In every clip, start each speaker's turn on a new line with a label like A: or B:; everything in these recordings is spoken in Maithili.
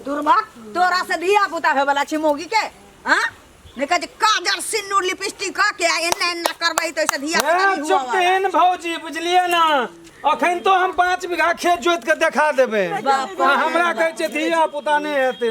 A: दुर्भाग तोरा से धिया पुता होय वाला छै मौगी के हाँ नहीं कहै छै काजर सिन्दूर लिपस्टिक कऽ के आ एना एना करबै तऽ ओहिसँ धिया पुता
B: ए,
A: नहीं हुआ
B: चुप तेहन भौजी बुझलियै ना अखन तो हम 5 बीघा खेत जोति के देखा देबै। आ हमरा कहै छै धिया पुता नहि हेतै।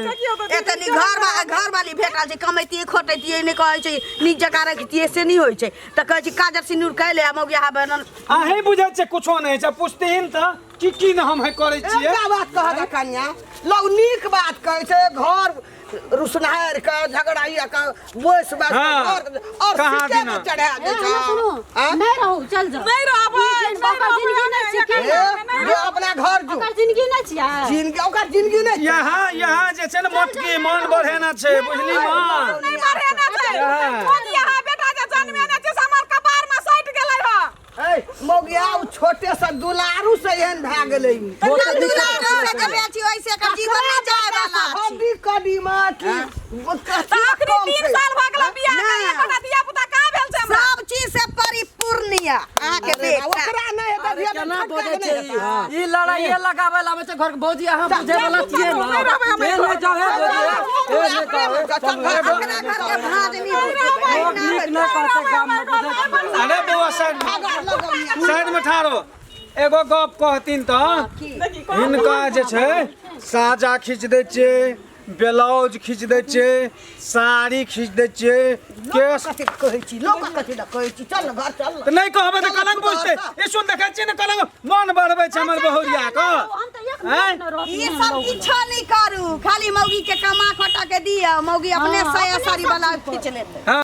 A: एते नीक घर घर वाली भेटल छै, कमैतियै खोटैतियै नहि, कहै छै नीक जकाँ रखतियै, से नहि होइ छै, तऽ कहै छै काजर सिन्दूर कैले आ मौगी आबे न।
B: अहीं बुझै छियै कुछो नहि छै, पुछतिहीन तऽ की की ने हम है करै छियै।
C: एकटा बात कहऽ दे कन्या, लोग नीक बात कहै छै, घर रुसनार के झगड़ाइया के बोस बास घर और
B: कहाँ
C: सीटे
B: दिना?
C: पर चढ़ा दे
D: ए,
C: छै।
D: हमरा सुनू।
C: आँ?
D: नहीं रहू, चल जाओ।
E: नहीं रहबै,
D: ई
E: नहीं
D: ओकर जिंदगी नहि छियै।
C: ए, जो अपना घर जो।
D: ओकर जिंदगी नहि छियै।
C: जिंदगी ओकर जिंदगी नहि छै।
B: यहाँ यहाँ जे छै ने मोटकी मन बढ़ेना छै, बुझली माँ?
E: नहीं बढ़ेना छै।
B: यहाँ।
E: मोदी यहाँ बेटा जे जन्मेने छै से हमर कपार में सटि गेलै हँ।
C: ए मौगिया, ओ छोटे से दुलारू से एहन भए गेलै ई।
A: दुलारू से जे बेची ओइसे एकर जीवन नहि जाय वाला छै।
C: हड्डी कदीमा की
E: तऽ अखनी 3 साल भऽ गेलै बियाह के, एकोटा धिया पुता कहाँ भेल छै हमरा?
A: सब चीज से परिपूर्ण यऽ अहाँके बेटा।
C: ओकरा नहि हेतै धिया,
F: केना
C: छोटका
F: बजै
C: के
F: छै
C: नहि
F: ई?
C: हेतै।
F: ई लड़ाइये लगाबै ला आबै छै घर के। भौजी, अहाँ बुझै वाला छियै ने? ए, नहि जाउ हे भौजी, ए, नहि जाउ हे, चलू हे।
A: अपना घर के भाँज नहि बुझबै।
F: लोक नीक नहि कहतै गाममे, बुझै छियै?
B: अरे बौआ, साइड साइड में ठाढ़ो, एगो गप कहथिन तऽ हिनका जे छै साजा खींच दै छियै, ब्लाउज खींच दै छियै, साड़ी खींच दै छियै, केश
C: कथी कहै छी, लोक कथी लए कहै छी? चल ने घर, चल ने।
B: तऽ नहि कहबै तऽ कलंक बुझतै। ई सुन, देखै छियै ने, कलंक मन बढ़बै छै हमर बहुरिया के।
D: हम तऽ एक
B: आँय?
D: मिनट नहि रहती।
A: ई सब किछो नहि करू, खाली मौगी के कमा खटा के दिअ, मौगी अपने साया
D: अपने
A: साड़ी
D: सब
A: वाला
D: चीज
A: खींच लेतै।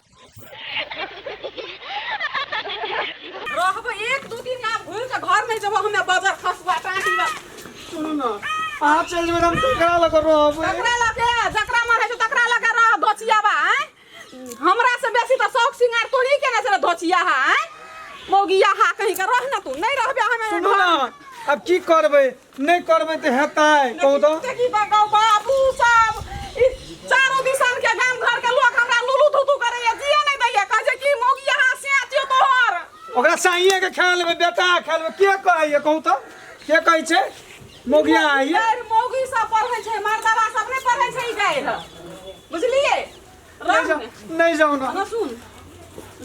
E: रहबै एक दू दिन, आब घुरि के घर नहि जेबो हमे। बजर खसुआ टाँटी।
B: सुनू ने, अहाँ चलि जेबै तऽ हम केकरा लऽ कऽ रहबै?
E: तकरा लगे जकरा मन होइ छै तकरा लगे रह। धोचियाबा आँय, हमरा से बेसी तऽ शौक सिंगार तोही केने छै रे धोचिया। हा आँय मौगिया, हा कहीं के रह ना तू, नहीं रहबे हमे।
B: सुनू ने, आब की करबै? नहि करबै तऽ हेतै? कहू तऽ।
E: देखी गाँव बाबू सब, ई चारो दिसन के गाम घर के लोग हमरा लुलू थुथू करैया, जिए नहीं दैया, कहै छै कि मौगिया हा से छियो तोहर।
B: ओकरा साइए के खा लेबै, बेटा खा लेबै। के कहैया, कहू तऽ, के कहै छै मौगिया आइए?
E: गारि मौगी सब पढ़ै छै, मर्दाबा सब नहि पढ़ै छै ई गारि, बुझलियै?
B: नहि
E: रह
B: जाउ।
E: ने।
B: नहि जाउ ने।
E: ना सुन,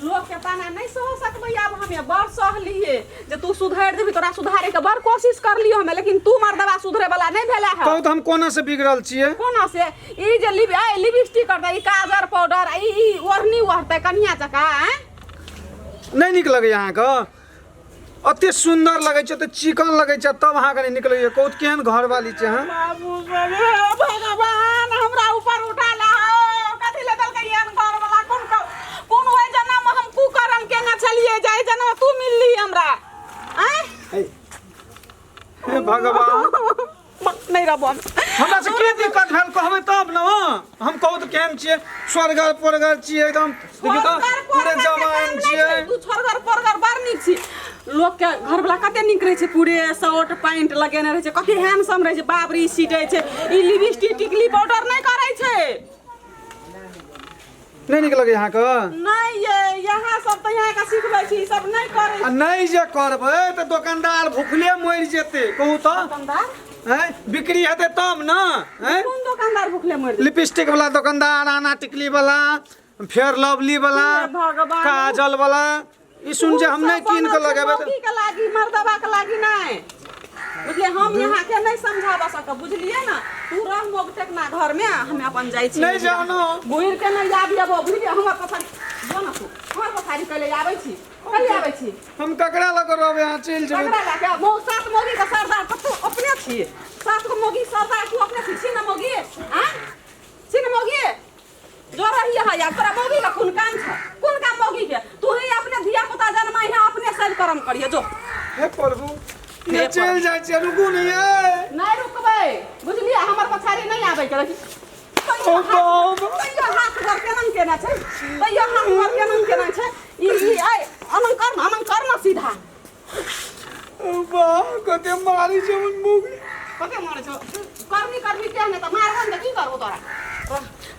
E: लोग के ताना नहीं सह सकबै आब। हमे बड़ सहलिए जे तू सुधरि देबी, तोरा सुधारे के बड़ कोशिश करलियो हमे, लेकिन तू मर्दबा सुधरे वाला नहीं भेला है।
B: कहू तऽ, हम कोना से बिगड़ल छियै?
E: कोना से? ई जे लिप ए लिपस्टिक करतै, ई काजर पाउडर, ई ई ओढ़नी ओढ़तै कनिया चका आँय?
B: नहि नीक लगैया अहाँके? अते सुन्दर लगै छै तऽ चिकन लगै छै, तब अहाँके नहि नीक लगैया? कहू तऽ, केहन घरवाली छै अहाँ?
E: बाबू सब, हे भगवान, हमरा ऊपर उठा ला। कथी ले देलकै एहन घर वाला? कोन कोन ओहि जन्म हम कुकर्म केने छलियै जे एहि जन्म तू मिलली हमरा आँय?
B: हे भगवान।
E: नहि रहबो हम।
B: हमरा से के दिक्कत भेल, कहबै तब ने। हम कहू तऽ, केहन छियै? स्वर्गर पोरगर छियै एकदम, देखियौ तऽ।
E: छोड़गर
B: पूरे
E: पोरगर के
B: जवान
E: काम नहि
B: छियै।
E: छै। तू छोड़गर पोरगर बड़ नीक छी। लोक के घरवला कते नीक रहै छै, पूरे शर्ट पैंट लगेने रहै छै, कते हैंडसम रहै छै, बाबरी सीटै छै, ई लिपस्टिक टिकली पाउडर नहि करै छै।
B: नहि नीक लगैया अहाँके?
E: नहि ये, यहाँ सब तऽ यहाँ के सिखबै छी, ई सब नहि करै।
B: आ नहि जे करबै तऽ दोकानदार भुखले मरि जेतै, कहू तऽ।
E: दोकानदार?
B: हैं, बिक्री हेतै तब ने, हैं?
E: कोन दोकानदार भुखले मरि जेतै?
B: लिपस्टिक वाला दोकानदार, आना टिकली वाला, फेयर लवली वाला,
E: हे भगवान।
B: काजल वाला। ई सुन जे हम नहि कीन के लगेबै तऽ
E: मौगी के लागी, मर्दबा के लागी नहि, बुझलियै? हम यहाँ के नहि समझाबऽ सकब, बुझलियै ने? तू रह मोग टेकना घर में, हम अपन जाइ छी।
B: नहि जाउ ने।
E: घुरि के नहि आबि अबो, बुझलियै? हमर पछाड़ी जो ने तू, हमर पछाड़ी कैले आबै छी, कैले आबै छी?
B: हम ककरा लग रहबै? अहाँ चलि जेबै।
E: ककरा लए के? मौ सात मौगी के सरदार तऽ तू अपने छी, सात गो मौगी सरदार तू अपने छी। छी ने मौगी? आँ, छी ने मौगी? जो रही है यार, तोरा मौगी का कोन काम छ? कोन काम मौगी के? तू ही अपने धिया पुता जन्माई है, अपने सर कर्म करिए जो।
B: हे प्रभु, ये चलि जाइ छियै, रुकू ने ये।
E: नहीं रुकबै, बुझलियै? हमर पछाड़ी नहीं आबै के रही।
B: ओ बाप।
E: तैयो हाथ गोर केना केना छै, तैयो हाथ गोर केना केना छै। ई ई ऐ अनंग कर न, अनंग कर न सीधा।
B: ओ बाप, कते मारै छै हमर मौगी।
E: कते मारै छौ? करनी करबी तेह नहि तऽ मारबो ने तऽ की करबो तोरा?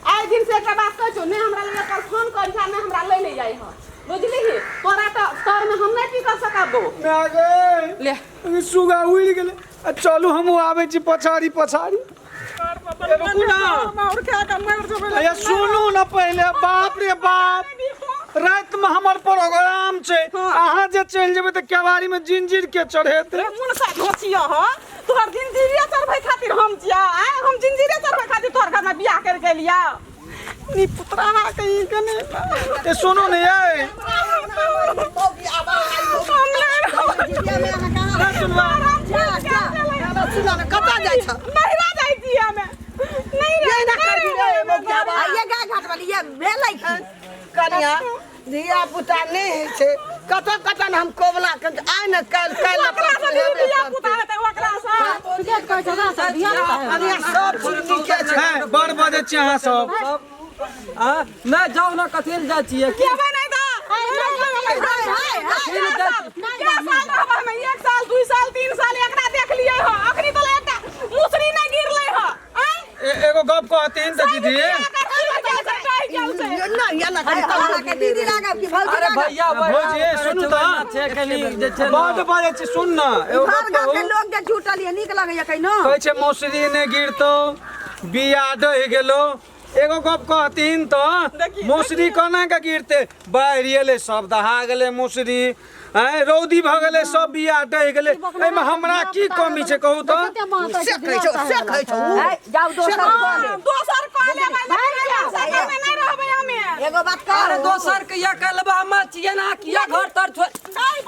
E: आइ दिन से एकटा बात कहै छौ, नहि हमरा लग पर फोन करिहा, नहि हमरा लै ले जाइ हँ, बुझलिही? तोरा तऽ तरमे हम नहि टिकऽ सकबो।
B: माय गे।
E: ले।
B: सुगा उड़ि गेलै। आ चलू, हमहूँ आबै छी पछाड़ी पछाड़ी। ए, रुकू ना।
E: और क्या का मर जेबै।
B: अरे सुनू ना पहिले, बाप रे बाप, राति में हमर प्रोग्राम छै, अहाँ जे चलि जेबै तऽ केवाड़ी में जिंजीर के चढ़ेतै।
E: मुनसा घोचिया हो, तोहर जिंजीरे चढ़बै खातिर हम छिया? आय, हम जिंजीरे चढ़बै खातिर तोहर घर में बियाह कर के लिया नी पुत्रा हा कहीं के नहीं।
B: ए सुनू ने ये ना सुनबा।
C: कतऽ जाइ छ?
E: नहिरा जाइ छी हमे। नहीं रे,
C: ये ना कर दी रे मौगिया।
A: आ ये गाय घाट वाली ये भेलै की?
C: कनिया, धिया पुता नहि होइ छै, कतऽ कतऽ ने हम कोबला के आइ ने काल्हि, काल्हि ने
E: ओकरा से
C: परसू हेबे
E: धिया
C: करतै।
E: पुता हेतै ओकरा से।
C: कनिया, सब चीज नीके छै।
B: है बड़ बजै छी अहाँ सब।
F: आ नहि जाउ ने, कथी लए जाइ छियै की?
E: जेबै नहीं तऽ
F: कथी लए जाइ छियै?
E: कै साल रहबै हमे? 1 साल, 2 साल, 3 साल। एकरा देख लियै हो, अखनी तऽ एकटा मुसरी नहि गिरलै हो। आँय?
B: एगो गप कहथिन तऽ दीदी।
C: नहि, एना
A: अरे अहाँके दीदी लागब कि भौजी
F: अरे
A: लागब?
F: भैया,
B: भौजी, सुनू तऽ।
F: छै कनी जे छै ने।
B: बड बजै छी, सुन ना एगो
A: घर
B: गप
A: गाँव के
B: कहू।
A: लोग जे जुटल ये, नीक लगैया कहिनो?
B: कहै छै मौसरी नहि गिरतौ, बिया डहि गेलौ। एगो गप कहथिन तऽ मौसरी कोना के गिरतै? बाढ़ि एलै, सब दहा गेलै मौसरी। आँय, रौदी भऽ गेलै, सब बिया डहि गेलै। एहिमे हमरा की कमी छै कहू तऽ?
C: से कहै छौ, से कहै छौ उ।
A: है, जाउ दोसर कऽ लेब।
E: दोसर कऽ लेबै, लेकिन में नहीं रहबै हमे।
A: एगो बात
F: अरे
A: कहू।
F: दोसर के या कह लेबै, हम छियै ना, किया घर तर छोड़?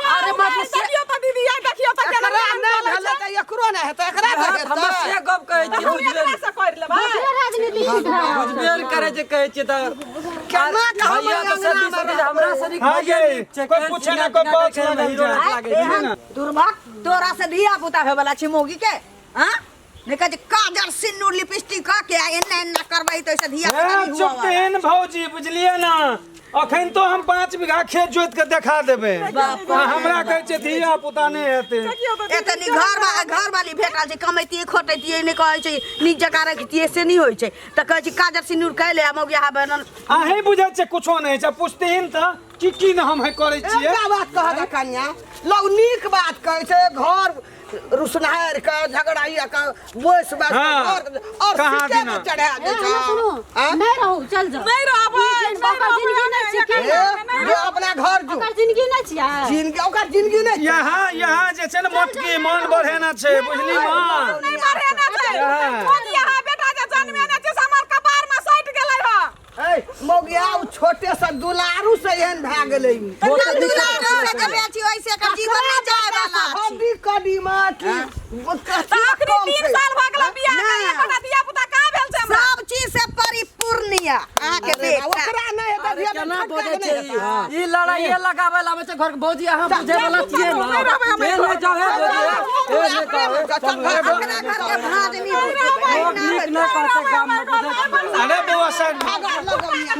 F: अरे मतलब से
E: देखियौ तऽ दीदी, आइ देखियौ तऽ केना
C: एकरा नहि भेलै तऽ एकरो नहि हेतै, एकरा तऽ
F: हम
C: हेतै।
F: से गप कहै छियै,
E: हम
F: बुझबे
E: एकरा से कर लेबै।
F: बुझबे ने करै छै, कहै छियै तऽ
C: केना के हम
F: भैया तऽ
C: अंगना
F: सदी
C: मे
F: सदी
C: रहबै?
F: हमरा सनी।
B: हाँ
F: भैया
B: यै,
F: नीक छै,
B: कोइ
F: केहन
B: पूछे ना,
F: चिड़िया
B: कोइ
F: देखै
B: पाछ
F: मे
B: लागल
F: हीरो
B: छै।
F: लागै छै।
A: एहन दुर्भाग तोरा से धिया पुता होय वाला छै मौगी के? हाँ, नहि कहै छै काजर सिन्दूर लिपस्टिक कऽ के आ एना एना करबै तऽ ओहिसँ धिया पुता
B: ए
A: नहि हुअ
B: चुप
A: वाला।
B: तेहन भौजी, बुझलियै ना? अखन तो हम 5 बीघा खेत जोति के देखा देबै, आ हमरा कहै छै धिया पुता नहि हेतै।
A: एतनी घर घर वाली भेटल छै, कमैतियै खोटैतियै, नहि कहै छै नीक जकाँ रखतियै, से नहि होइ छै। तऽ कहै छै काजर सिन्दूर कैले आ मौगी हा बनल।
B: अहीं बुझै छियै कुछो नहि छै, पुछथिन तऽ की की ने हम है करै छियै।
C: एकटा बात कहऽ दे कनिया, लोग नीक बात कहै छै, घर रुसनारि के झगड़ाइया के बोस बास
B: हाँ।
C: घर और
B: कहाँ
C: सीटे
B: दिना?
C: में चढ़ा दै
D: ए,
C: छै।
D: सुनू।
C: आँ?
D: नहीं रहू, चल जाओ।
E: नहीं रहबै।
D: ओकर जिंदगी नहीं छियै की?
C: ए, जो अपना घर जो
D: ओकर जिंदगी नहीं छियै।
C: जिंदगी, ओकर जिंदगी नहि छै।
B: यहाँ यहाँ जे छै ने मोटकी मन बढ़ेना छै, बुझली माँ?
E: नहीं बढ़ेना छै।
B: हाँ।
E: कोन यहाँ बेटा जे जन्मेने छै से हमर कपार में सटि गेलै हँ।
C: ए मौगिया, उ छोटे से दुलारू से एहन भए गेलै ई।
A: दुलारू से जे बेची ओइसे एकर जीवन नहि जाय वाला छै।
C: हड्डी कदीमा की
E: तऽ अखनी 3 साल भऽ गेलै बियाह के, एकोटा धिया पुता कहाँ भेल छै हमरा?
A: सब चीज से परिपूर्ण यऽ अहाँके
C: अरे
A: बेटा।
C: ओकरा नहि हेतै
F: अरे
C: धिया
F: केना
C: पुता
F: बजै
C: के
F: छै
C: नहि हेतै।
F: ई? ई लड़ाइये लगाबै लाबै छै घर के। भौजी, अहाँ बुझै वाला छियै ना? ए नहि जाउ हे भौजी, ए नहि जाउ हे, चलू।
A: अपना घर के भाँज नहि बुझबै।
F: लोक नीक नहि कहतै गाम मे, बुझै छियै?
B: अरे बौआ, साइड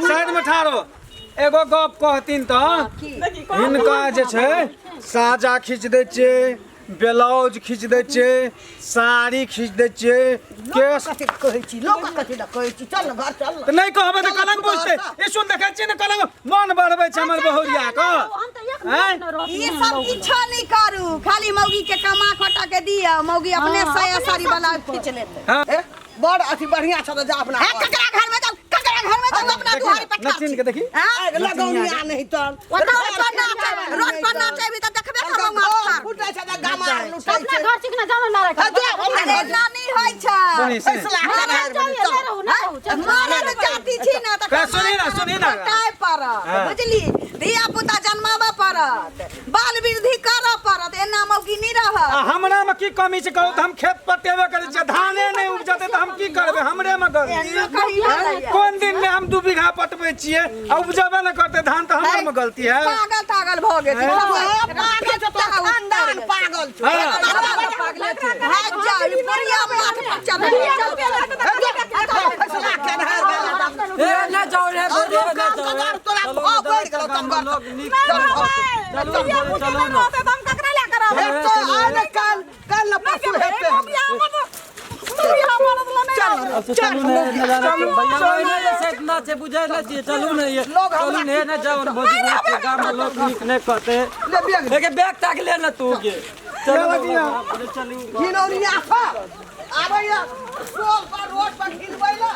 B: साइड में ठारो। एगो गप कहथिन तऽ हिनका जे छै साजा खींच दै छियै, ब्लाउज खींच दै छियै, साड़ी खींच दै छियै, केश
C: कथी कहै छी, लोक कथी लए कहै छी? चल ने घर, चल ने।
B: तऽ नहि कहबै तऽ कलंक बुझतै। ई सुन, देखै छियै ने, कलंक मन बढ़बै छै हमर बहुरिया के।
D: हम तऽ एक
B: आँय?
D: मिनट नहि रहब।
A: ई सब किछो नहि करू, खाली मौगी के कमा खटा के दिअ, मौगी अपने
D: हाँ,
A: साया
D: अपने
A: साड़ी
D: सब
A: वाला
D: चीज
A: खींच लेतै।
C: ए, बड़ अथी बढ़िया छ तऽ जा अपना
A: है
C: घर।
A: ककरा घर में जाउ, ककरा घर में जाउ, अपना
B: देखी
A: दुआरी पर
B: ना,
A: ठाढ़
B: नचिन
A: छी।
B: के देखी।
A: हाँ?
C: लगौनिया नहि तऽ
A: ओतऽ रोड पर नाचब, रोड पर नाचेबी तऽ देखबे करबौ मास्टर।
C: फुटै छै तऽ गमार लुटै
D: अपना
C: छै।
D: घर चिकना जानो लड़ाई
C: हाँ,
D: करबै।
C: जो अपना
A: अरे
C: घर
A: ना नहि होइ छै।
B: सुनी सुनी।
C: फैसला
D: नहीं
C: कर
D: रहू, नहीं रहू, नहीं रहू, चल जाओ।
A: मरद जाति छी ने तऽ
B: कह, सुनी ना, सुनी ना।
A: खटाय पड़त।
B: हाँ।
A: बुझली? धिया पुता जन्माबऽ पड़त, बाल वृद्धि करऽ पड़त, एना मौगी नहि रहत।
B: आ हमरा में की कमी छै कहू तऽ? हम खेत पटेबे करै छियै, धाने नहि उपजतै तऽ हम की करबै? हमरे में गलती?
A: एना कही भेलैया।
B: कोन दिन ने हम 2 बीघा पटबै छियै आ उपजबे नहि करतै धान तऽ हमरे में गलती है?
A: पागल तागल भऽ गेल छै।
C: पागल छौ, तोहर खानदान पागल छौ।
B: हाँ।
A: भागि जाउ, ई बुढ़िया माथ पर चढ़ल छै।
C: फैसला केनहार भेला।
F: ए नहि जाउ रे भौजी, ए नहि
C: काम
F: जाउ
C: कदार
F: रे।
C: तोरा
F: चलू
C: भाव
F: ने,
C: बढ़ि गेलौ
F: गाम
C: तब
F: मे
C: घर।
F: लोक नीक
C: चल घर।
F: चलू ने, चलू ने।
E: तऽ हम ककरा लए कऽ रहबै?
C: हेतौ आइ ने काल्हि, काल्हि ने परसू हेतै। चल।
F: अच्छा चलू ने, नहि जाना छै भैया, ओहिने जे छै इतना छै, बुझै नहि छियै। चलू ने ये,
C: लोग हमरा
F: चलू ने, नहि जाउ ने भौजी, छै गाम मे लोक नीक नहि कहतै।
C: ले बैग।
F: एके बैग ताक ले ने तू के, चलू चलू।
C: घिनौनिया छ आबैया, टोल पर रोड। पग हिलबै ला।